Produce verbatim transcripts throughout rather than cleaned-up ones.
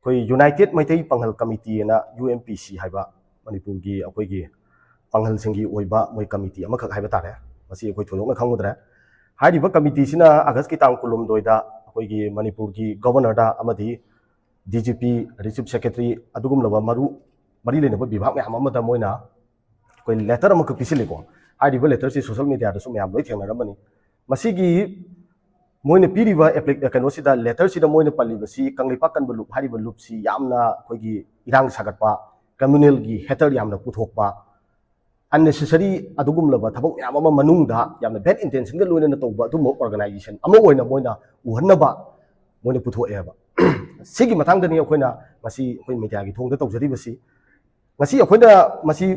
ꯑꯩꯈꯣꯏ ꯌꯨꯅꯥꯏꯇꯦꯠ ꯃꯩꯇꯩ ꯄꯥꯡꯒꯜ ꯀꯃꯤꯇꯤ ꯑꯅ, ꯌꯨ ꯑꯦꯝ ꯄꯤ ꯁꯤ ꯍꯥꯏꯕ ꯃꯅꯤꯄꯨꯔꯒꯤ ꯑꯩꯈꯣꯏꯒꯤ ꯄꯥꯡꯒꯜꯁꯤꯡꯒꯤ ꯑꯣꯏꯕ ꯃꯣꯏ ꯀꯃꯤꯇꯤ ꯑꯃꯈꯛ ꯍꯥꯏꯕ ꯇꯥꯔꯦ꯫ ꯃꯁꯤ ꯑꯩꯈꯣꯏ ꯊꯣꯏꯗꯣꯛꯅ ꯈꯪꯉꯨꯗ꯭ꯔꯦ꯫ ꯍꯥꯏꯔꯤꯕ ꯀꯃꯤꯇꯤꯁꯤꯅ ꯑꯥꯒꯁꯀꯤ ꯇꯥꯡ ꯀꯨꯟꯍꯨꯝꯗꯣꯏꯗ ꯑꯩꯈꯣꯏꯒꯤ ꯃꯅꯤꯄꯨꯔꯒꯤ ꯒꯣꯕꯔꯅꯔꯗ ꯑꯃꯗꯤ ꯗꯤ ꯖꯤ ꯄꯤ, ꯔꯤꯆꯤꯞ ꯁꯦꯀ꯭ꯔꯦꯇꯔꯤ, ꯑꯗꯨꯒꯨꯝꯂꯕ ꯃꯔꯨ ꯃꯔꯤ ꯂꯩꯅꯕ ꯕꯤꯚꯥꯒ ꯃꯌꯥꯝ ꯑꯃꯗ ꯃꯣꯏꯅ ꯑꯩꯈꯣꯏ ꯂꯦꯇꯔ ꯑꯃꯈꯛ ꯄꯤꯁꯤꯜꯂꯤꯀꯣ꯫ ꯍꯥꯏꯔꯤꯕ ꯂꯦꯇꯔꯁꯤ ꯁꯣꯁꯦꯜ ꯃꯦꯗꯤꯌꯥꯗꯁꯨ ꯃꯌꯥꯝ ꯂꯣꯏ ꯊꯦꯡꯅꯔꯝꯃꯅꯤ꯫ ꯃꯁꯤꯒꯤ ꯃꯣꯏꯅ ꯄꯤꯔꯤꯕ ꯑꯦꯄ꯭ꯂꯤ-, ꯀꯩꯅꯣꯁꯤꯗ, ꯂꯦꯇꯔꯁꯤꯗ ꯃꯣꯏꯅ ꯄꯜꯂꯤꯕꯁꯤ ꯀꯪꯂꯩꯄꯥꯛ ꯀꯟꯕ ꯂꯨꯞ ꯍꯥꯏꯔꯤꯕ ꯂꯨꯞꯁꯤ ꯌꯥꯝꯅ ꯑꯩꯈꯣꯏꯒꯤ ꯏꯔꯥꯡ ꯁꯥꯒꯠꯄ, ꯀꯝꯃ꯭ꯌꯨꯅꯦꯜꯒꯤ ꯍꯦꯇꯔ ꯌꯥꯝꯅ ꯄꯨꯊꯣꯛꯄ, ꯑꯟꯅꯦꯁꯦꯁꯔꯤ ꯑꯗꯨꯒꯨꯝꯂꯕ ꯊꯕꯛ ꯃꯌꯥꯝ ꯑꯃ ꯃꯅꯨꯡꯗ ꯌꯥꯝꯅ ꯕꯦꯗ ꯏꯟꯇꯦꯟꯁꯟꯒ ꯂꯣꯏꯅꯅ ꯇꯧꯕ ꯑꯗꯨꯝꯕ ꯑꯣꯔꯒꯅꯥꯏꯖꯦꯁꯟ ꯑꯃ ꯑꯣꯏꯅ ꯃꯣꯏꯅ ꯎꯍꯟꯅꯕ ꯃꯣꯏꯅ ꯄꯨꯊꯣꯛꯑꯦꯕ꯫ ꯁꯤꯒꯤ ꯃꯇꯥꯡꯗꯅꯤ ꯑꯩꯈꯣꯏꯅ ꯉꯁꯤ ꯑꯩꯈꯣꯏ ꯃꯦꯗꯤꯌꯥꯒꯤ ꯊꯣꯡꯗ ꯇꯧꯖꯔꯤꯕꯁꯤ꯫ ꯉꯁꯤ ꯑꯩꯈꯣꯏꯅ ꯃꯁꯤ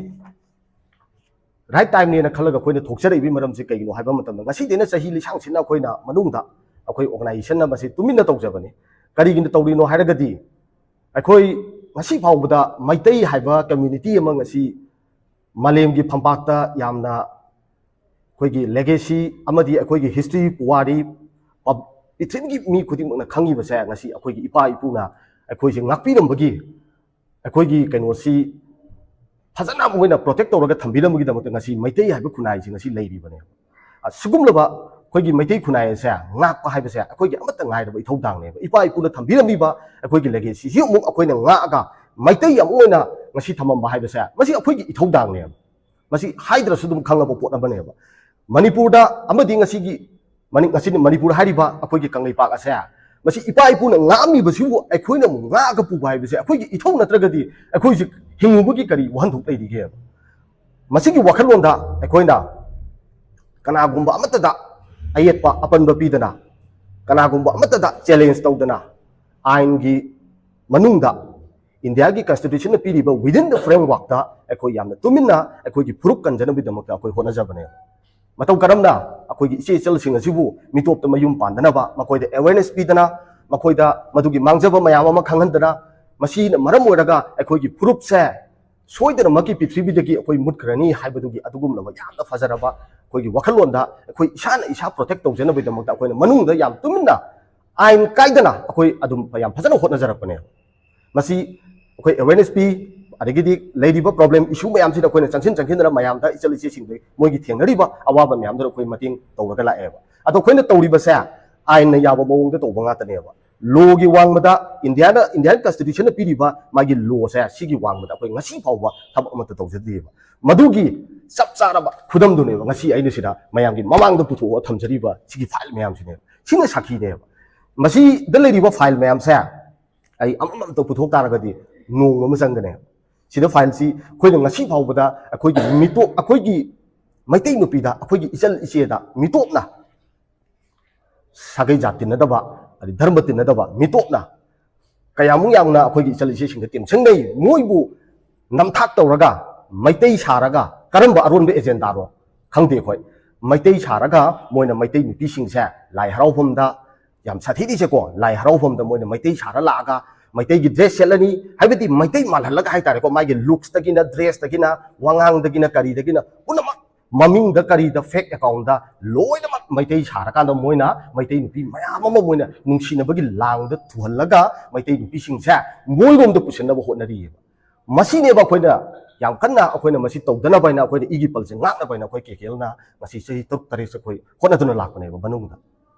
ꯔꯥꯏꯠ ꯇꯥꯏꯝꯅꯦꯅ ꯈꯜꯂꯒ ꯑꯩꯈꯣꯏꯅ ꯊꯣꯛꯆꯔꯛꯏꯕꯒꯤ ꯃꯔꯝꯁꯤ ꯀꯩꯒꯤꯅꯣ ꯍꯥꯏꯕ ꯃꯇꯝꯗ, ꯉꯁꯤꯗꯩꯅ ꯆꯍꯤ ꯂꯤꯁꯥꯡꯁꯤꯠꯅ ꯑꯩꯈꯣꯏꯅ ꯃꯅꯨꯡꯗ ꯑꯩꯈꯣꯏ ꯑꯣꯔꯒꯅꯥꯏꯖꯦꯁꯟꯅ ꯃꯁꯤ ꯇꯨꯃꯤꯟꯅ ꯇꯧꯖꯕꯅꯤ꯫ ꯀꯔꯤꯒꯤꯅ ꯇꯧꯔꯤꯅꯣ ꯍꯥꯏꯔꯒꯗꯤ, ꯑꯩꯈꯣꯏ ꯉꯁꯤ ꯐꯥꯎꯕꯗ ꯃꯩꯇꯩ ꯍꯥꯏꯕ ꯀꯝꯃ꯭ꯌꯨꯅꯤꯇꯤ ꯑꯃ ꯉꯁꯤ ꯃꯥꯂꯦꯝꯒꯤ ꯐꯝꯄꯥꯛꯇ ꯌꯥꯝꯅ ꯑꯩꯈꯣꯏꯒꯤ ꯂꯦꯒꯦꯁꯤ ꯑꯃꯗꯤ ꯑꯩꯈꯣꯏꯒꯤ ꯍꯤꯁꯇ꯭ꯔꯤ, ꯄꯨꯋꯥꯔꯤ, ꯄ-, ꯄ꯭ꯔꯤꯊꯤꯕꯤꯒꯤ ꯃꯤ ꯈꯨꯗꯤꯡꯃꯛꯅ ꯈꯪꯉꯤꯕꯁꯦ ꯉꯁꯤ ꯑꯩꯈꯣꯏꯒꯤ ꯏꯄꯥ ꯏꯄꯨꯅ ꯑꯩꯈꯣꯏꯁꯦ ꯉꯥꯛꯄꯤꯔꯝꯕꯒꯤ, ꯑꯩꯈꯣꯏꯒꯤ ꯀꯩꯅꯣꯁꯤ ꯐꯖꯅ ꯃꯣꯏꯅ ꯄ꯭ꯔꯣꯇꯦꯛ ꯇꯧꯔꯒ ꯊꯝꯕꯤꯔꯝꯕꯒꯤꯗꯃꯛꯇ ꯉꯁꯤ ꯃꯩꯇꯩ ꯍꯥꯏꯕ ꯈꯨꯟꯅꯥꯏꯁꯤ ꯉꯁꯤ ꯂꯩꯔꯤꯕꯅꯦꯕ꯫ ꯑꯁꯤꯒꯨꯝꯂꯕ ꯑꯩꯈꯣꯏꯒꯤ ꯃꯩꯇꯩ ꯈꯨꯟꯅꯥꯏ ꯑꯁꯦ ꯉꯥꯛꯄ ꯍꯥꯏꯕꯁꯦ ꯑꯩꯈꯣꯏꯒꯤ ꯑꯃꯠꯇ ꯉꯥꯏꯔꯕ ꯏꯊꯧꯗꯥꯡꯅꯦꯕ꯫ ꯏꯄꯥ ꯏꯄꯨꯅ ꯊꯝꯕꯤꯔꯝꯃꯤꯕ ꯑꯩꯈꯣꯏꯒꯤ ꯂꯦꯒꯦꯁꯤꯁꯤ ꯑꯃꯨꯛ ꯑꯩꯈꯣꯏꯅ ꯉꯥꯛꯑꯒ ꯃꯩꯇꯩ ꯑꯃ ꯑꯣꯏꯅ ꯉꯁꯤ ꯊꯝꯃꯝꯕ ꯍꯥꯏꯕꯁꯦ ꯃꯁꯤ ꯑꯩꯈꯣꯏꯒꯤ ꯏꯊꯧꯗꯥꯡꯅꯦꯕ꯫ ꯃꯁꯤ ꯍꯥꯏꯗ꯭ꯔꯁꯨ ꯑꯗꯨꯝ ꯈꯪꯉꯕ ꯄꯣꯠ ꯑꯃꯅꯦꯕ꯫ ꯃꯅꯤꯄꯨꯔꯗ ꯑꯃꯗꯤ ꯉꯁꯤꯒꯤ ꯃꯅꯤ-, ꯉꯁꯤꯗꯤ ꯃꯅꯤꯄꯨꯔ ꯍꯥꯏꯔꯤꯕ ꯑꯩꯈꯣꯏꯒꯤ ꯀꯪꯂꯩꯄꯥꯛ ꯑꯁꯦ, ꯃꯁꯤ ꯏꯄꯥ ꯏꯄꯨꯅ ꯉꯥꯛꯑꯝꯃꯤꯕꯁꯤꯕꯨ ꯑꯩꯈꯣꯏꯅ ꯑꯃꯨꯛ ꯉꯥꯛꯑꯒ ꯄꯨꯕ ꯍꯥꯏꯕꯁꯦ ꯑꯩꯈꯣꯏꯒꯤ ꯏꯊꯧ ꯅꯠꯇ꯭ꯔꯒꯗꯤ ꯑꯩꯈꯣꯏꯁꯦ ꯍꯤꯡꯉꯨꯕꯒꯤ ꯀꯔꯤ ꯋꯥꯍꯟꯊꯣꯛ ꯂꯩꯔꯤꯒꯦꯕ? ꯃꯁꯤꯒꯤ ꯋꯥꯈꯜꯂꯣꯟꯗ ꯑꯩꯈꯣꯏꯅ ꯀꯅꯥꯒꯨꯝꯕ ꯑꯃꯠꯇꯗ ꯑꯌꯦꯠꯄ ꯑꯄꯟꯕ ꯄꯤꯗꯅ, ꯀꯅꯥꯒꯨꯝꯕ ꯑꯃꯠꯇꯗ ꯆꯦꯂꯦꯟꯖ ꯇꯧꯗꯅ, ꯑꯥꯏꯟꯒꯤ ꯃꯅꯨꯡꯗ ꯏꯟꯗꯤꯌꯥꯒꯤ ꯀꯟꯁꯇꯤꯇ꯭ꯌꯨꯁꯟꯅ ꯄꯤꯔꯤꯕ within the frameworkꯇ ꯑꯩꯈꯣꯏ ꯌꯥꯝꯅ ꯇꯨꯃꯤꯟꯅ ꯑꯩꯈꯣꯏꯒꯤ ꯐꯨꯔꯨꯞ ꯀꯟꯖꯅꯕꯒꯤꯗꯃꯛꯇ ꯑꯩꯈꯣꯏ ꯍꯣꯠꯅꯖꯕꯅꯦ꯫ ꯃꯇꯧ ꯀꯔꯝꯅ ꯑꯩꯈꯣꯏꯒꯤ ꯏꯆꯦ ꯏꯆꯜꯁꯤꯡ ꯑꯁꯤꯕꯨ ꯃꯤꯇꯣꯞꯇ ꯃꯌꯨꯝ ꯄꯥꯟꯗꯅꯕ ꯃꯈꯣꯏꯗ ꯑꯦꯋꯦꯔꯅꯦꯁ ꯄꯤꯗꯅ, ꯃꯈꯣꯏꯗ ꯃꯗꯨꯒꯤ ꯃꯥꯡꯖꯕ ꯃꯌꯥꯝ ꯑꯃ ꯈꯪꯍꯟꯗꯅ, ꯃꯁꯤꯅ ꯃꯔꯝ ꯑꯣꯏꯔꯒ ꯑꯩꯈꯣꯏꯒꯤ ꯐꯨꯔꯨꯞꯁꯦ ꯁꯣꯏꯗꯅꯃꯛꯀꯤ ꯄ꯭ꯔꯤꯊꯤꯕꯤꯗꯒꯤ ꯑꯩꯈꯣꯏ ꯃꯨꯠꯈ꯭ꯔꯅꯤ ꯍꯥꯏꯕꯗꯨꯒꯤ ꯑꯗꯨꯒꯨꯝꯂꯕ ꯌꯥꯝꯅ ꯐꯖꯔꯕ ꯑꯩꯈꯣꯏꯒꯤ ꯋꯥꯈꯜꯂꯣꯟꯗ ꯑꯩꯈꯣꯏ ꯏꯁꯥꯅ ꯏꯁꯥ ꯄ꯭ꯔꯣꯇꯦꯛ ꯇꯧꯖꯅꯕꯒꯤꯗꯃꯛꯇ ꯑꯩꯈꯣꯏꯅ ꯃꯅꯨꯡꯗ ꯌꯥꯝ ꯇꯨꯃꯤꯟꯅ ꯑꯥꯏꯟ ꯀꯥꯏꯗꯅ ꯑꯩꯈꯣꯏ ꯑꯗꯨꯝ ꯌꯥꯝ ꯐꯖꯅ ꯍꯣꯠꯅꯖꯔꯛꯄꯅꯦ꯫ ꯃꯁꯤ ꯑꯩꯈꯣꯏ ꯑꯦꯋꯦꯔꯅꯦꯁ ꯄꯤ, ꯑꯗꯒꯤꯗꯤ ꯂꯩꯔꯤꯕ ꯄ꯭ꯔꯣꯕ꯭ꯂꯦꯝ ꯏꯁꯨ ꯃꯌꯥꯝꯁꯤꯗ ꯑꯩꯈꯣꯏꯅ ꯆꯪꯁꯤꯟ ꯆꯪꯁꯤꯟꯗꯅ ꯃꯌꯥꯝꯗ, ꯏꯆꯜ ꯏꯆꯦꯁꯤꯡꯗ ꯃꯣꯏꯒꯤ ꯊꯦꯡꯅꯔꯤꯕ ꯑꯋꯥꯕ ꯃꯌꯥꯝꯗꯨꯗ ꯑꯩꯈꯣꯏ ꯃꯇꯦꯡ ꯇꯧꯔꯒ ꯂꯥꯛꯑꯦꯕ꯫ ꯑꯗꯣ ꯑꯩꯈꯣꯏꯅ ꯇꯧꯔꯤꯕꯁꯦ ꯑꯥꯏꯟꯅ ꯌꯥꯕ ꯃꯑꯣꯡꯗ ꯇꯧꯕ ꯉꯥꯛꯇꯅꯦꯕ꯫ ꯂꯣꯒꯤ ꯋꯥꯡꯃꯗ, ꯏꯟꯗꯤꯌꯥꯅ, ꯏꯟꯗꯤꯌꯥꯟ ꯀꯟꯁꯇꯤꯇ꯭ꯌꯨꯁꯟꯅ ꯄꯤꯔꯤꯕ ꯃꯥꯒꯤ ꯂꯣꯁꯦ, ꯁꯤꯒꯤ ꯋꯥꯡꯃꯗ ꯑꯩꯈꯣꯏ ꯉꯁꯤ ꯐꯥꯎꯕ ꯊꯕꯛ ꯑꯃꯠꯇ ꯇꯧꯖꯗ꯭ꯔꯤꯕ꯫ ꯃꯗꯨꯒꯤ ꯆꯞ ꯆꯥꯔꯕ ꯈꯨꯗꯝꯗꯨꯅꯦꯕ ꯉꯁꯤ ꯑꯩꯅ ꯁꯤꯗ ꯃꯌꯥꯝꯒꯤ ꯃꯃꯥꯡꯗ ꯄꯨꯊꯣꯛꯑꯒ ꯊꯝꯖꯔꯤꯕ ꯁꯤꯒꯤ ꯐꯥꯏꯜ ꯃꯌꯥꯝꯁꯤꯅꯦꯕ꯫ ꯁꯤꯅ ꯁꯥꯈꯤꯅꯦꯕ꯫ ꯃꯁꯤꯗ ꯂꯩꯔꯤꯕ ꯐꯥꯏꯜ ꯃꯌꯥꯝꯁꯦ ꯑꯩ ꯑꯃꯃꯝꯇ ꯄꯨꯊꯣꯛ ꯇꯥꯔꯒꯗꯤ ꯅꯣꯡꯃ ꯑꯃ ꯆꯪꯒꯅꯦꯕ꯫ ꯁꯤꯗ ꯐꯥꯏꯜꯁꯤ ꯑꯩꯈꯣꯏꯅ ꯉꯁꯤ ꯐꯥꯎꯕꯗ ꯑꯩꯈꯣꯏꯒꯤ ꯃꯤꯇꯣꯞ, ꯑꯩꯈꯣꯏꯒꯤ ꯃꯩꯇꯩ ꯅꯨꯄꯤꯗ, ꯑꯩꯈꯣꯏꯒꯤ ꯏꯆꯜ ꯏꯆꯦꯗ ꯃꯤꯇꯣꯞꯅ ꯁꯥꯒꯩ ꯖꯥꯠ ꯇꯤꯟꯅꯗꯕ, ꯑꯗꯩ ꯙꯔꯃ ꯇꯤꯟꯅꯗꯕ ꯃꯤꯇꯣꯞꯅ ꯀꯌꯥꯃꯨꯛ ꯌꯥꯝꯅ ꯑꯩꯈꯣꯏꯒꯤ ꯏꯆꯜ ꯏꯆꯦꯁꯤꯡꯗ ꯇꯦꯟꯁꯤꯟꯅꯩ꯫ ꯃꯣꯏꯕꯨ ꯅꯝꯊꯥꯛ ꯇꯧꯔꯒ, ꯃꯩꯇꯩ ꯁꯥꯔꯒ ꯀꯔꯝꯕ ꯑꯔꯣꯟꯕ ꯑꯦꯖꯦꯟꯗꯥꯅꯣ ꯈꯪꯗꯦ ꯑꯩꯈꯣꯏ꯫ ꯃꯩꯇꯩ ꯁꯥꯔꯒ ꯃꯣꯏꯅ ꯃꯩꯇꯩ ꯅꯨꯄꯤꯁꯤꯡꯁꯦ ꯂꯥꯏ ꯍꯔꯥꯎꯐꯝꯗ, ꯌꯥꯝ ꯁꯥꯊꯤꯔꯤꯁꯦꯀꯣ, ꯂꯥꯏ ꯍꯔꯥꯎꯐꯝꯗ ꯃꯣꯏꯅ ꯃꯩꯇꯩ ꯁꯥꯔ ꯂꯥꯛꯑꯒ ꯃꯩꯇꯩꯒꯤ ꯗ꯭ꯔꯦꯁ ꯁꯦꯠꯂꯅꯤ, ꯍꯥꯏꯕꯗꯤ ꯃꯩꯇꯩ ꯃꯥꯜꯍꯜꯂꯒ ꯍꯥꯏꯇꯥꯔꯦꯀꯣ, ꯃꯥꯒꯤ ꯂꯨꯛꯁꯇꯒꯤꯅ, ꯗ꯭ꯔꯦꯁꯇꯒꯤꯅ, ꯋꯥꯉꯥꯡꯗꯒꯤꯅ, ꯀꯔꯤꯗꯒꯤꯅ ꯄꯨꯝꯅꯃꯛ ꯃꯃꯤꯡꯗ ꯀꯔꯤꯗ ꯐꯦꯛ ꯑꯦꯀꯥꯎꯟꯗ ꯂꯣꯏꯅꯃꯛ ꯃꯩꯇꯩ ꯁꯥꯔꯀꯥꯟꯗ ꯃꯣꯏꯅ ꯃꯩꯇꯩ ꯅꯨꯄꯤ ꯃꯌꯥꯝ ꯑꯃ ꯃꯣꯏꯅ ꯅꯨꯡꯁꯤꯅꯕꯒꯤ ꯂꯥꯡꯗ ꯊꯨꯍꯜꯂꯒ ꯃꯩꯇꯩ ꯅꯨꯄꯤꯁꯤꯡꯁꯦ ꯃꯣꯏꯔꯣꯝꯗ ꯄꯨꯁꯤꯟꯅꯕ ꯍꯣꯠꯅꯔꯤꯑꯕ꯫ ꯃꯁꯤꯅꯦꯕ ꯑꯩꯈꯣꯏꯅ ꯌꯥꯝ ꯀꯟꯅ ꯑꯩꯈꯣꯏꯅ ꯃꯁꯤ ꯇꯧꯗꯅꯕ ꯍꯥꯏꯅ, ꯑꯩꯈꯣꯏꯅ ꯏꯒꯤ ꯄꯜꯁꯦ ꯉꯥꯛꯅꯕ ꯍꯥꯏꯅ ꯑꯩꯈꯣꯏ ꯀꯦ ꯀꯦ ꯑꯦꯜꯅ ꯉꯁꯤ ꯆꯍꯤ ꯇꯔꯨꯛ ꯇꯔꯦꯠꯁꯦ ꯑꯩꯈꯣꯏ ꯍꯣꯠꯅꯗꯨꯅ ꯂꯥꯛꯄꯅꯦꯕ ꯃꯅꯨꯡꯗ꯫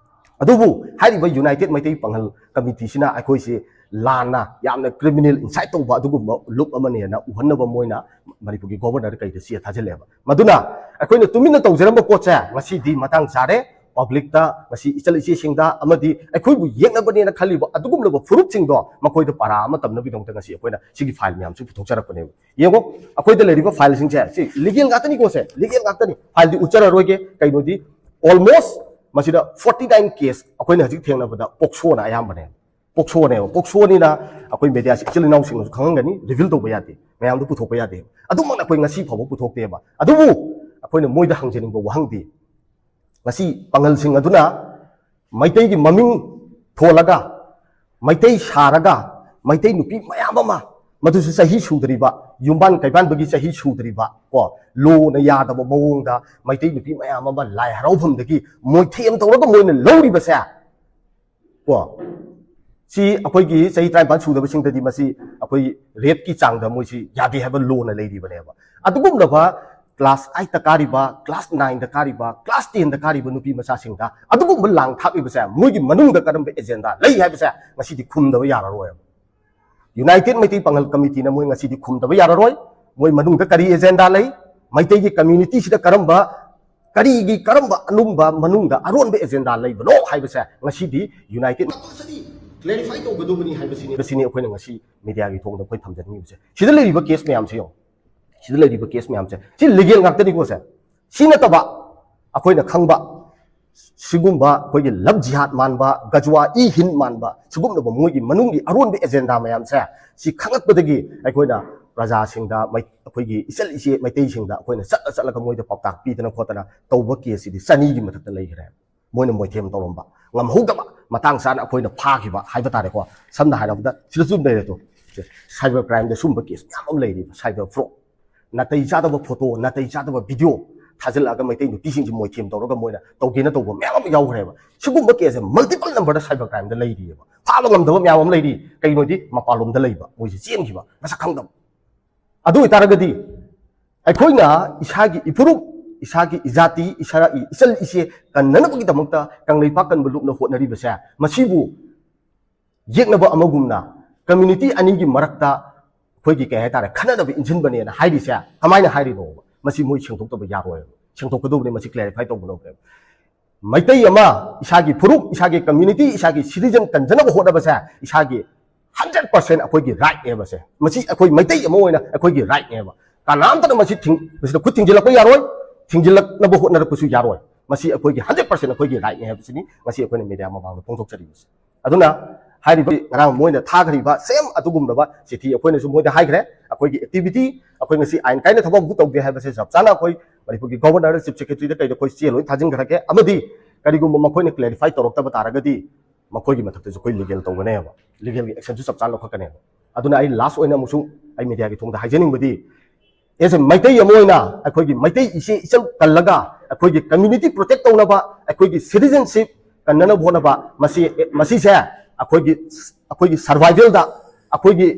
ꯑꯗꯨꯕꯨ ꯍꯥꯏꯔꯤꯕ ꯌꯨꯅꯥꯏꯇꯦꯠ ꯃꯩꯇꯩ ꯄꯥꯉꯜ ꯀꯃꯤꯇꯤꯁꯤꯅ ꯑꯩꯈꯣꯏꯁꯤ ꯂꯥꯟꯅ, ꯌꯥꯝꯅ ꯀ꯭ꯔꯤꯃꯤꯅꯦꯜ ꯏꯟꯁꯥꯏꯠ ꯇꯧꯕ ꯑꯗꯨꯒꯨꯝꯕ ꯂꯨꯛ ꯑꯃꯅꯦꯅ ꯎꯍꯟꯅꯕ ꯃꯣꯏꯅ ꯃꯅꯤꯄꯨꯔꯒꯤ ꯒꯣꯕꯔꯅꯔ ꯀꯩꯗ ꯆꯦ ꯊꯥꯖꯤꯜꯂꯦꯕ꯫ ꯃꯗꯨꯅ ꯑꯩꯈꯣꯏꯅ ꯇꯨꯃꯤꯟꯅ ꯇꯧꯖꯔꯝꯕ ꯄꯣꯠꯁꯦ ꯉꯁꯤꯗꯤ ꯃꯇꯥꯡ ꯆꯥꯔꯦ꯫ ꯄꯕ꯭ꯂꯤꯛꯇ ꯉꯁꯤ ꯏꯆꯜ ꯏꯆꯦꯁꯤꯡꯗ ꯑꯃꯗꯤ ꯑꯩꯈꯣꯏꯕꯨ ꯌꯦꯛꯅꯕꯅꯦꯅ ꯈꯜꯂꯤꯕ ꯑꯗꯨꯒꯨꯝꯂꯕ ꯐꯨꯔꯨꯞꯁꯤꯡꯗꯣ ꯃꯈꯣꯏꯗ ꯄꯔꯥ ꯑꯃ ꯇꯝꯅꯕꯒꯤꯗꯃꯛꯇ ꯉꯁꯤ ꯑꯩꯈꯣꯏꯅ ꯁꯤꯒꯤ ꯐꯥꯏꯜ ꯃꯌꯥꯝꯁꯤ ꯄꯨꯊꯣꯛꯆꯔꯛꯄꯅꯦꯕ꯫ ꯌꯦꯡꯉꯣ, ꯑꯩꯈꯣꯏꯗ ꯂꯩꯔꯤꯕ ꯐꯥꯏꯜꯁꯤꯡꯁꯦ ꯁꯤ ꯂꯤꯒꯦꯜ ꯉꯥꯛꯇꯅꯤꯀꯣ, ꯁꯦ ꯂꯤꯒꯦꯜ ꯉꯥꯛꯇꯅꯤ꯫ ꯐꯥꯏꯜꯗꯤ ꯎꯠꯆꯔꯔꯣꯏꯒꯦ, ꯀꯩꯅꯣꯗꯤ ꯑꯣꯜꯃꯣꯁ ꯃꯁꯤꯗ ꯐꯣꯔꯇꯤ ꯅꯥꯏꯟ ꯀꯦꯁ ꯑꯩꯈꯣꯏꯅ ꯍꯧꯖꯤꯛ ꯊꯦꯡꯅꯕꯗ ꯄꯣꯛꯁꯣꯅ ꯑꯌꯥꯝꯕꯅꯦ꯫ ꯄꯣꯛꯁꯣꯅꯦꯕ꯫ ꯄꯣꯛꯁꯣꯅꯤꯅ ꯑꯩꯈꯣꯏ ꯃꯦꯗꯤꯌꯥꯁꯤ ꯏꯆꯤꯜ ꯏꯅꯥꯎꯁꯤꯡꯅꯁꯨ ꯈꯪꯍꯟꯒꯅꯤ, ꯔꯤꯚꯤꯜ ꯇꯧꯕ ꯌꯥꯗꯦ, ꯃꯌꯥꯝꯗ ꯄꯨꯊꯣꯛꯄ ꯌꯥꯗꯦ꯫ ꯑꯗꯨꯃꯛꯅ ꯑꯩꯈꯣꯏ ꯉꯁꯤ ꯐꯥꯎꯕ ꯄꯨꯊꯣꯛꯇꯦꯕ꯫ ꯑꯗꯨꯕꯨ ꯑꯩꯈꯣꯏꯅ ꯃꯣꯏꯗ ꯍꯪꯖꯅꯤꯡꯕ ꯋꯥꯍꯪꯗꯤ, ꯉꯁꯤ ꯄꯥꯉꯜꯁꯤꯡ ꯑꯗꯨꯅ ꯃꯩꯇꯩꯒꯤ ꯃꯃꯤꯡ ꯊꯣꯜꯂꯒ, ꯃꯩꯇꯩ ꯁꯥꯔꯒ, ꯃꯩꯇꯩ ꯅꯨꯄꯤ ꯃꯌꯥꯝ ꯑꯃ, ꯃꯗꯨꯁꯨ ꯆꯍꯤ ꯁꯨꯗ꯭ꯔꯤꯕ, ꯌꯨꯝꯕꯥꯟ ꯀꯩꯕꯥꯟꯕꯒꯤ ꯆꯍꯤ ꯁꯨꯗ꯭ꯔꯤꯕ ꯀꯣ, ꯂꯣꯅ ꯌꯥꯗꯕ ꯃꯑꯣꯡꯗ ꯃꯩꯇꯩ ꯅꯨꯄꯤ ꯃꯌꯥꯝ ꯑꯃ ꯂꯥꯏ ꯍꯔꯥꯎꯐꯝꯗꯒꯤ ꯃꯣꯏꯊꯦꯝ ꯇꯧꯔꯒ ꯃꯣꯏꯅ ꯂꯧꯔꯤꯕꯁꯦ ꯀꯣ, ꯁꯤ ꯑꯩꯈꯣꯏꯒꯤ ꯆꯍꯤ ꯇꯔꯥꯅꯤꯄꯥꯟ ꯁꯨꯗꯕꯁꯤꯡꯗꯗꯤ ꯃꯁꯤ ꯑꯩꯈꯣꯏ ꯔꯦꯞꯀꯤ ꯆꯥꯡꯗ ꯃꯣꯏꯁꯤ ꯌꯥꯗꯦ ꯍꯥꯏꯕ ꯂꯣꯅ ꯂꯩꯔꯤꯕꯅꯦꯕ꯫ ꯑꯗꯨꯒꯨꯝꯂꯕ ꯀ꯭ꯂꯥꯁ ꯑꯥꯏꯠꯇ ꯀꯥꯔꯤꯕ, ꯀ꯭ꯂꯥꯁ ꯅꯥꯏꯟꯗ ꯀꯥꯔꯤꯕ, ꯀ꯭ꯂꯥꯁ ꯇꯦꯟꯗ ꯀꯥꯔꯤꯕ ꯅꯨꯄꯤ ꯃꯆꯥꯁꯤꯡꯗ ꯑꯗꯨꯒꯨꯝꯕ ꯂꯥꯡ ꯊꯥꯛꯂꯤꯕꯁꯦ ꯃꯣꯏꯒꯤ ꯃꯅꯨꯡꯗ ꯀꯔꯝꯕ ꯑꯦꯖꯦꯟꯗꯥ ꯂꯩ ꯍꯥꯏꯕꯁꯦ ꯉꯁꯤꯗꯤ ꯈꯨꯝꯗꯕ ꯌꯥꯔꯔꯣꯏꯕ꯫ ꯌꯨꯅꯥꯏꯇꯦꯠ ꯃꯩꯇꯩ ꯄꯥꯉꯜ ꯀꯃꯤꯇꯤꯅ ꯃꯣꯏ ꯉꯁꯤꯗꯤ ꯈꯨꯝꯗꯕ ꯌꯥꯔꯔꯣꯏ꯫ ꯃꯣꯏ ꯃꯅꯨꯡꯗ ꯀꯔꯤ ꯑꯦꯖꯦꯟꯗꯥ ꯂꯩ, ꯃꯩꯇꯩꯒꯤ ꯀꯝꯃ꯭ꯌꯨꯅꯤꯇꯤꯁꯤꯗ ꯀꯔꯝꯕ, ꯀꯔꯤꯒꯤ ꯀꯔꯝꯕ ꯑꯅꯨꯡꯕ ꯃꯅꯨꯡꯗ ꯑꯔꯣꯟꯕ ꯑꯦꯖꯦꯟꯗꯥ ꯂꯩꯕꯅꯣ ꯍꯥꯏꯕꯁꯦ ꯉꯁꯤꯗꯤ ꯌꯨꯅꯥꯏꯇꯦꯠ ꯀ꯭ꯂꯦꯔꯤꯐꯥꯏ ꯇꯧꯒꯗꯧꯕꯅꯤ ꯍꯥꯏꯕꯁꯤꯅꯤ꯫ ꯁꯤꯅꯤ ꯑꯩꯈꯣꯏꯅ ꯉꯁꯤ ꯃꯤꯗꯤꯌꯥꯒꯤ ꯊꯣꯡꯗ ꯑꯩꯈꯣꯏ ꯊꯝꯖꯅꯤꯡꯉꯤꯕꯁꯦ꯫ ꯁꯤꯗ ꯂꯩꯔꯤꯕ ꯀꯦꯁ ꯃꯌꯥꯝꯁꯦ ꯌꯦꯡꯉꯣ꯫ ꯁꯤꯗ ꯂꯩꯔꯤꯕ ꯀꯦꯁ ꯃꯌꯥꯝꯁꯦ ꯁꯤ ꯂꯤꯒꯦꯜ ꯉꯥꯛꯇꯅꯤꯀꯣ ꯁꯦ꯫ ꯁꯤ ꯅꯠꯇꯕ ꯑꯩꯈꯣꯏꯅ ꯈꯪꯕ ꯁꯤꯒꯨꯝꯕ ꯑꯩꯈꯣꯏꯒꯤ ꯂꯕ ꯖꯤꯍꯥꯗ ꯃꯥꯟꯕ, ꯒꯖꯋꯥ ꯏ ꯍꯤꯟ ꯃꯥꯟꯕ ꯁꯤꯒꯨꯝꯂꯕ ꯃꯣꯏꯒꯤ ꯃꯅꯨꯡꯒꯤ ꯑꯔꯣꯟꯕ ꯑꯦꯖꯦꯟꯗꯥ ꯃꯌꯥꯝꯁꯦ ꯁꯤ ꯈꯪꯂꯛꯄꯗꯒꯤ ꯑꯩꯈꯣꯏꯅ ꯄ꯭ꯔꯖꯥꯁꯤꯡꯗ, ꯃꯩ-, ꯑꯩꯈꯣꯏꯒꯤ ꯏꯆꯜ ꯏꯆꯦ ꯃꯩꯇꯩꯁꯤꯡꯗ ꯑꯩꯈꯣꯏꯅ ꯆꯠꯂ ꯆꯠꯂꯒ ꯃꯣꯏꯗ ꯄꯥꯎꯇꯥꯛ ꯄꯤꯗꯅ ꯈꯣꯠꯇꯅ ꯇꯧꯕ ꯀꯦꯁꯁꯤꯗꯤ ꯆꯅꯤꯒꯤ ꯃꯊꯛꯇ ꯂꯩꯈ꯭ꯔꯦ꯫ ꯃꯣꯏꯅ ꯃꯣꯏꯊꯦꯝ ꯇꯧꯔꯝꯕ, ꯉꯝꯍꯧꯗꯕ, ꯃꯇꯥꯡ ꯆꯥꯅ ꯑꯩꯈꯣꯏꯅ ꯐꯥꯈꯤꯕ ꯍꯥꯏꯕ ꯇꯥꯔꯦꯀꯣ꯫ ꯁꯝꯅ ꯍꯥꯏꯔꯕꯗ ꯁꯤꯗꯁꯨ ꯑꯗꯨꯝ ꯂꯩꯔꯦ ꯇꯣ, ꯁꯥꯏꯕꯔ ꯀ꯭ꯔꯥꯏꯝꯗ ꯁꯨꯝꯕ ꯀꯦꯁ ꯃꯌꯥꯝ ꯑꯃ ꯂꯩꯔꯤꯕ, ꯁꯥꯏꯕꯔ ꯐ꯭ꯔꯣꯗ꯫ ꯅꯥꯇꯩ ꯆꯥꯗꯕ ꯐꯣꯇꯣ, ꯅꯥꯇꯩ ꯆꯥꯗꯕ ꯚꯤꯗꯤꯑꯣ ꯊꯥꯖꯤꯜꯂꯛꯑꯒ ꯃꯩꯇꯩ ꯅꯨꯄꯤꯁꯤꯡꯁꯤ ꯃꯣꯏꯊꯦꯝ ꯇꯧꯔꯒ ꯃꯣꯏꯅ ꯇꯧꯒꯦꯅ ꯇꯧꯕ ꯃꯌꯥꯝ ꯑꯃ ꯌꯥꯎꯈ꯭ꯔꯦꯕ꯫ ꯁꯤꯒꯨꯝꯕ ꯀꯦꯁꯁꯦ ꯃꯜꯇꯤꯄꯜ ꯅꯝꯕꯔꯗ ꯁꯥꯏꯕꯔ ꯀ꯭ꯔꯥꯏꯝꯗ ꯂꯩꯔꯤꯑꯕ꯫ ꯐꯥꯕ ꯉꯝꯗꯕ ꯃꯌꯥꯝ ꯑꯃ ꯂꯩꯔꯤ꯫ ꯀꯩꯒꯤꯅꯣꯗꯤ ꯃꯄꯥꯟꯂꯣꯝꯗ ꯂꯩꯕ, ꯃꯣꯏꯁꯦ ꯆꯦꯟꯈꯤꯕ, ꯃꯁꯛ ꯈꯪꯗꯕ꯫ ꯑꯗꯨ ꯑꯣꯏꯇꯥꯔꯒꯗꯤ ꯑꯩꯈꯣꯏꯅ ꯏꯁꯥꯒꯤ ꯏꯐꯨꯔꯨꯞ, ꯏꯁꯥꯒꯤ ꯏꯖꯥꯇꯤ, ꯏꯁꯥꯒꯤ ꯏꯆꯜ ꯏꯆꯦ ꯀꯟꯅꯅꯕꯒꯤꯗꯃꯛꯇ ꯀꯪꯂꯩꯄꯥꯛ ꯀꯟꯕ ꯂꯨꯞꯅ ꯍꯣꯠꯅꯔꯤꯕꯁꯦ, ꯃꯁꯤꯕꯨ ꯌꯦꯛꯅꯕ ꯑꯃꯒꯨꯝꯅ ꯀꯝꯃ꯭ꯌꯨꯅꯤꯇꯤ ꯑꯅꯤꯒꯤ ꯃꯔꯛꯇ ꯑꯩꯈꯣꯏꯒꯤ ꯀꯩ ꯍꯥꯏꯇꯥꯔꯦ, ꯈꯠꯅꯅꯕ ꯏꯟꯁꯤꯟꯕꯅꯦꯅ ꯍꯥꯏꯔꯤꯁꯦ ꯀꯃꯥꯏꯅ ꯍꯥꯏꯔꯤꯅꯣꯕ? ꯃꯁꯤ ꯃꯣꯏ ꯁꯦꯡꯗꯣꯛꯇꯕ ꯌꯥꯔꯣꯏꯕ꯫ ꯁꯦꯡꯗꯣꯛꯀꯗꯧꯕꯅꯤ, ꯃꯁꯤ ꯀ꯭ꯂꯦꯔꯤꯐꯥꯏ ꯇꯧꯒꯗꯧꯕꯅꯦꯕ꯫ ꯃꯩꯇꯩ ꯑꯃ, ꯏꯁꯥꯒꯤ ꯐꯨꯔꯨꯞ, ꯏꯁꯥꯒꯤ ꯀꯝꯃ꯭ꯌꯨꯅꯤꯇꯤ, ꯏꯁꯥꯒꯤ ꯁꯤꯇꯤꯖꯟ ꯀꯟꯖꯅꯕ ꯍꯣꯠꯅꯕꯁꯦ ꯏꯁꯥꯒꯤ ꯍꯟꯗ꯭ꯔꯦꯠ ꯄꯥꯔꯁꯦꯟ ꯑꯩꯈꯣꯏꯒꯤ ꯔꯥꯏꯠꯅꯦꯕ ꯁꯦ꯫ ꯃꯁꯤ ꯑꯩꯈꯣꯏ ꯃꯩꯇꯩ ꯑꯃ ꯑꯣꯏꯅ ꯑꯩꯈꯣꯏꯒꯤ ꯔꯥꯏꯠꯅꯦꯕ꯫ ꯀꯅꯥꯝꯇꯅ ꯃꯁꯤ ꯊꯤꯡ-, ꯃꯁꯤꯗ ꯈꯨꯠ ꯊꯤꯡꯖꯤꯜꯂꯛꯄ ꯌꯥꯔꯣꯏ, ꯊꯤꯡꯖꯤꯜꯂꯛꯅꯕ ꯍꯣꯠꯅꯔꯛꯄꯁꯨ ꯌꯥꯔꯣꯏ꯫ ꯃꯁꯤ ꯑꯩꯈꯣꯏꯒꯤ ꯍꯟꯗ꯭ꯔꯦꯠ ꯄꯥꯔꯁꯦꯟ ꯑꯩꯈꯣꯏꯒꯤ ꯔꯥꯏꯠꯅꯦ ꯍꯥꯏꯕꯁꯤꯅꯤ ꯉꯁꯤ ꯑꯩꯈꯣꯏꯅ ꯃꯦꯗꯤꯌꯥ ꯃꯃꯥꯡꯗ ꯐꯣꯡꯗꯣꯛꯆꯔꯤꯕꯁꯦ꯫ ꯑꯗꯨꯅ ꯍꯥꯏꯔꯤꯕ ꯉꯔꯥꯡ ꯃꯣꯏꯅ ꯊꯥꯈ꯭ꯔꯤꯕ ꯁꯦꯝ ꯑꯗꯨꯒꯨꯝꯂꯕ ꯆꯤꯊꯤ ꯑꯩꯈꯣꯏꯅꯁꯨ ꯃꯣꯏꯗ ꯍꯥꯏꯈ꯭ꯔꯦ꯫ ꯑꯩꯈꯣꯏꯒꯤ ꯑꯦꯛꯇꯤꯚꯤꯇꯤ, ꯑꯩꯈꯣꯏ ꯉꯁꯤ ꯑꯥꯏꯟ ꯀꯥꯏꯅ ꯊꯕꯛ ꯑꯃꯕꯨ ꯇꯧꯒꯦ ꯍꯥꯏꯕꯁꯦ ꯆꯞ ꯆꯥꯅ ꯑꯩꯈꯣꯏ ꯃꯅꯤꯄꯨꯔꯒꯤ ꯒꯣꯕꯔꯅꯔ, ꯆꯤꯐ ꯁꯦꯀ꯭ꯔꯦꯇꯔꯤꯗ ꯀꯩꯗ ꯑꯩꯈꯣꯏ ꯆꯦ ꯂꯣꯏ ꯊꯥꯖꯤꯟꯈ꯭ꯔꯒꯦ꯫ ꯑꯃꯗꯤ ꯀꯔꯤꯒꯨꯝꯕ ꯃꯈꯣꯏꯅ ꯀ꯭ꯂꯦꯔꯤꯐꯥꯏ ꯇꯧꯔꯛꯇꯕ ꯇꯥꯔꯒꯗꯤ ꯃꯈꯣꯏꯒꯤ ꯃꯊꯛꯇꯁꯨ ꯑꯩꯈꯣꯏ ꯂꯤꯒꯦꯜ ꯇꯧꯒꯅꯦꯕ, ꯂꯤꯒꯦꯜꯒꯤ ꯑꯦꯛꯁꯟꯁꯨ ꯆꯞ ꯆꯥꯅ ꯂꯧꯈꯠꯀꯅꯦꯕ꯫ ꯑꯗꯨꯅ ꯑꯩ ꯂꯥꯁ ꯑꯣꯏꯅ ꯑꯃꯨꯛꯁꯨ ꯑꯩ ꯃꯦꯗꯤꯌꯥꯒꯤ ꯊꯣꯡꯗ ꯍꯥꯏꯖꯅꯤꯡꯕꯗꯤ, ꯑꯦꯁ ꯑꯦ ꯃꯩꯇꯩ ꯑꯃ ꯑꯣꯏꯅ ꯑꯩꯈꯣꯏꯒꯤ ꯃꯩꯇꯩ ꯏꯆꯦ ꯏꯆꯜ ꯀꯜꯂꯒ ꯑꯩꯈꯣꯏꯒꯤ ꯀꯝꯃ꯭ꯌꯨꯅꯤꯇꯤ ꯄ꯭ꯔꯣꯇꯦꯛ ꯇꯧꯅꯕ, ꯑꯩꯈꯣꯏꯒꯤ ꯁꯤꯇꯤꯖꯟꯁꯤꯞ ꯀꯟꯅꯅꯕ ꯍꯣꯠꯅꯕ, ꯃꯁꯤ, ꯃꯁꯤꯁꯦ ꯑꯩꯈꯣꯏꯒꯤ ꯑꯩꯈꯣꯏꯒꯤ ꯁꯔꯚꯥꯏꯚꯦꯜꯗ ꯑꯩꯈꯣꯏꯒꯤ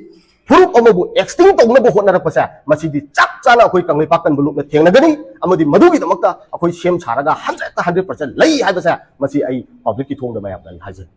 ꯐꯨꯔꯨꯞ ꯑꯃꯕꯨ ꯑꯦꯛꯁꯇꯤꯡ ꯇꯧꯅꯕ ꯍꯣꯠꯅꯔꯛꯄꯁꯦ, ꯃꯁꯤꯗꯤ ꯆꯞ ꯆꯥꯅ ꯑꯩꯈꯣꯏ ꯀꯪꯂꯩꯄꯥꯛ ꯀꯟꯕ ꯂꯨꯞꯅ ꯊꯦꯡꯅꯒꯅꯤ꯫ ꯑꯃꯗꯤ ꯃꯗꯨꯒꯤꯗꯃꯛꯇ ꯑꯩꯈꯣꯏ ꯁꯦꯝ ꯁꯥꯔꯒ ꯍꯟꯗ꯭ꯔꯦꯠꯇ ꯍꯟꯗ꯭ꯔꯦꯠ ꯄꯥꯔꯁꯦꯟ ꯂꯩ ꯍꯥꯏꯕꯁꯦ, ꯃꯁꯤ ꯑꯩ ꯄꯕ꯭ꯂꯤꯛꯀꯤ ꯊꯣꯡꯗ ꯃꯌꯥꯝꯗ ꯑꯩ ꯍꯥꯏꯖꯩ꯫